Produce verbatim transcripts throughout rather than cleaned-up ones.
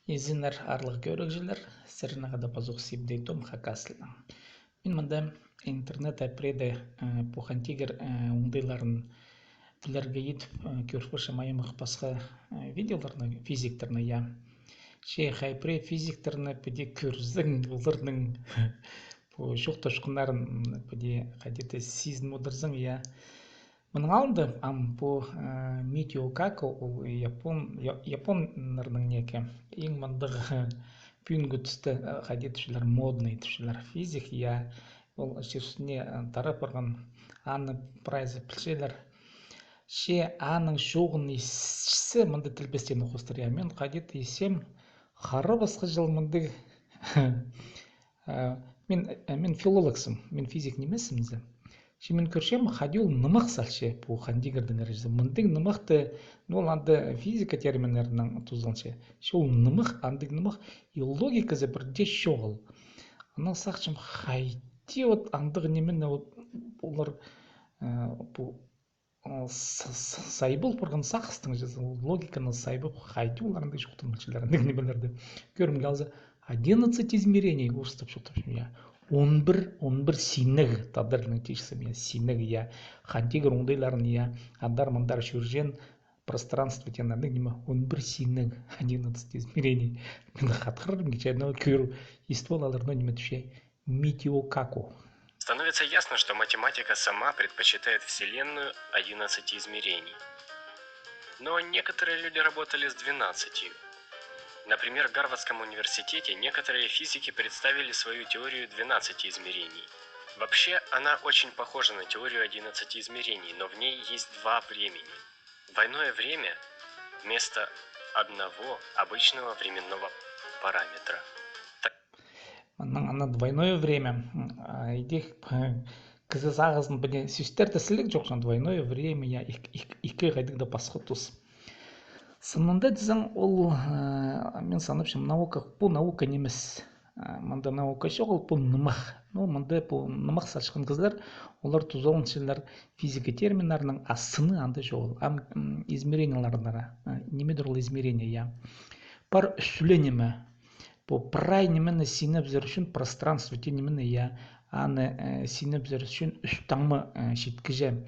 Изеннер, аарлығ кӧрігҷілер, сірернең хада пазох Сибдей Том хакас тілінең. Мин мында интернетте пірееде, э, пу Хан Тигір, э, оңдайларын тілерге итіп, э, кӧр парчам аймах пасха, э, видеоларны, физиктерні, я. Че хай пірее физиктерні піди кӧрзең, оларның пу чоохтапчатханнарын, м, піди хайди-да сизін одырзаң, я. Мының алнында ам пу, э, Митио Каку, ол япон, я-, японнарның неке. Иң мындағ, э, пӱӱнгі туста, э, хайди тіпчелер, модный тіпчелер физик, я. Ол чир ӱстӱне, э, тарап парған, аны прайзы пілчелер. Че аның чооғын исче, мында тілбестең хоостыра, я. Мин хайди-да исчем, хара пасха чыл мындағ, э, мин, э, мин филологсым, мин физик нимеспін зе. Че мин кӧрчем, хайди ол нымах салча пу Хан Тигірдеңер чізе. Мындағ нымахты, ну, ол анда физика терминнерінең тузаланча. Че ол нымах, андағ нымах, и логиказы пірдее чоғыл. Анаң сағынчам, хайди вот андағ нимені вот олар, э, пу, э, с-, с-, сайбал парған сағыстың чізе, логиканы сайбап, хайди олар андағ чоохтан пілчелер, андағ нимелерні. Кӧрімге алза, одиннадцать измерений, орыстап чоохтапчам, я. Он пір, он пір синніг, тадар тілінең тіпчем, я, синніг, я. Хан Тигір оңдайларын, я, андар-мындар чӧрҷең, пространство теен андағ ниме, он пір синніг, одиннадцать измерений. Мин хатхырарым килче, но кӧр, истіп алалар, но ниме тіпче, Митио Каку. Становится ясно, что математика сама предпочитает Вселенную одиннадцати измерений. Но некоторые люди работали с двенадцатью. Например, в Гарвардском университете некоторые физики представили свою теорию двенадцати измерений. Вообще, она очень похожа на теорию одиннадцати измерений, но в ней есть два времени. Двойное время вместо одного обычного временного параметра. Мының ана двойное время, м, а, идех, п-, кізі сағызын піди сӧстерді сіліг чох, двойное время, я, ик-, ик-, ікі хайдағ-да пасха тус. Сынында тізең ол, э, мин санапчам, наука, пу наука нимес. Э, мында наука чоғыл, пу нымах. Ну, мында пу нымах салчатхан кізілер, олар тузаланчалар физика терминнернең, а сыны анда чоғыл. Ам, м, измерениелернең, э, нимедір ол измерение, я. Пар ӱстӱле ниме. Пу прай нимені синепзер ӱчӱн пространство теен нимені, я, аны, э, синепзер ӱчӱн ӱс таңма, э, читкіҷе.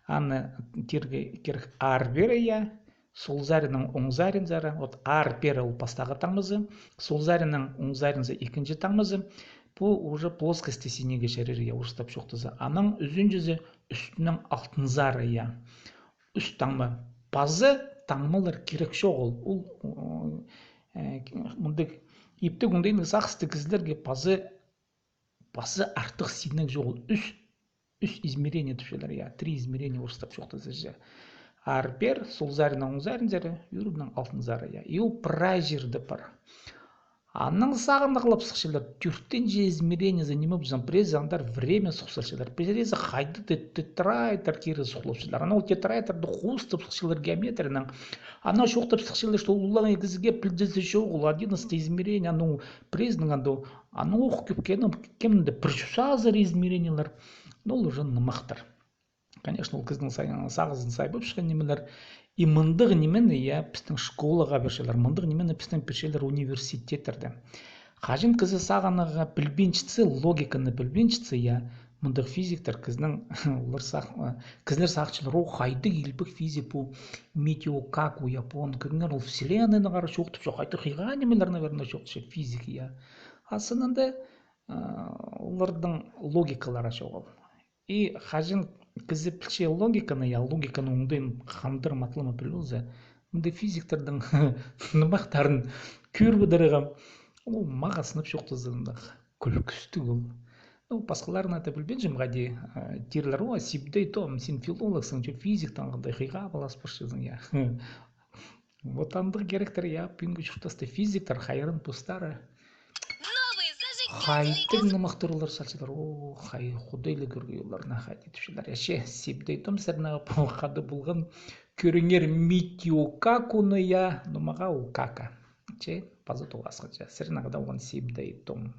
Аны тирге кирек аар пеер, я, сол саринаң оң саринзар, вот аар пеер ол пастағы таңмазы, сол саринаң оң саринзар ікінҷі таңмазы, пу уже плоскости синерге чарир, я, орыстап чоохтаза. Анаң ӱзінҷізі ӱстӱнең алтынзар, я. Ӱс таңма. Паза таңмалар кирек чоғыл. Ол, э, мындағ иптіг оңдайнаң сағыстығ кізілерге паза, паза артых синніг чоғыл. Ӱс, ӱс измерение тіпчелер, я, три измерения орыстап чоохтаза. Аар пеер, сол саринаң оң саринзар, ӱрімнең алтынзар, я. И ол прай чирде пар. Анаң сағынығлап сыхчалар, тӧртінҷі измерениезі ниме полҷаң, пірезі андар время сух салчалар, пірезі хайдағ-да тетрадьтар кире сухлапчалар. Анаң ол тетрадьтарды хоостап сыхчалар геометриянаң. Анаң чоохтап сыхчалар, что улуғ кізіге пілдізі чоғыл, ол одиннадцатое измерение, анаң пірезінің анда, анаң ох кӧп кем, кемнің дее пір чӱс азыра измерениелер. Но ол уже нымахтар. Конечно, ол кізінің сай-, сағызын сайбапчатхан нимелер. И мындағ нимені, я, пістің школаға пирчелер, мындағ нимені пістің пирчелер университеттерде. Хаҷан кізі сағынарға пілбинчетсе, логиканы пілбинчетсе, я, мындағ физиктер кізінің, олар сағ-, кізілер сағынчалар, о, хайдағ илбек физик пу Митио Каку, я, пу, аны кӧріңер, ол Вселеннайны хара чоохтапча, хайдағ хыйға нимелер, наверное, чоохтапча физик, я. А сынында, а, олардың логикалары чоғыл. И хаҷан кізі пілче логиканы, я, логиканы оңдайын хандыр матлама піл полза, мында физиктердің нымахтарын кӧр одырарға, ол мағаа сынап чоохтаза, андағ кӱлкістіг ол. Ну, пасхаларына да пілбинчем, хайди, а, тирлер, о, Сибдей Том, син филологсың, че физиктең андағ хыйға палас парчазың, я. Вот андағ киректер, я, пӱӱнгі чуртаста физиктер хайран постары. Хайдағ нымахтар олар салчалар, о, хай, Худай ла кӧргей оларны, хайди тіпчелер. Я, че, Сибдей Том сірернең хада полған, кӧріңер Митио Какуны, я, ну, мағаа ол кака. Че, паза тоғасханҷа. Сірернең хада полған Сибдей Том.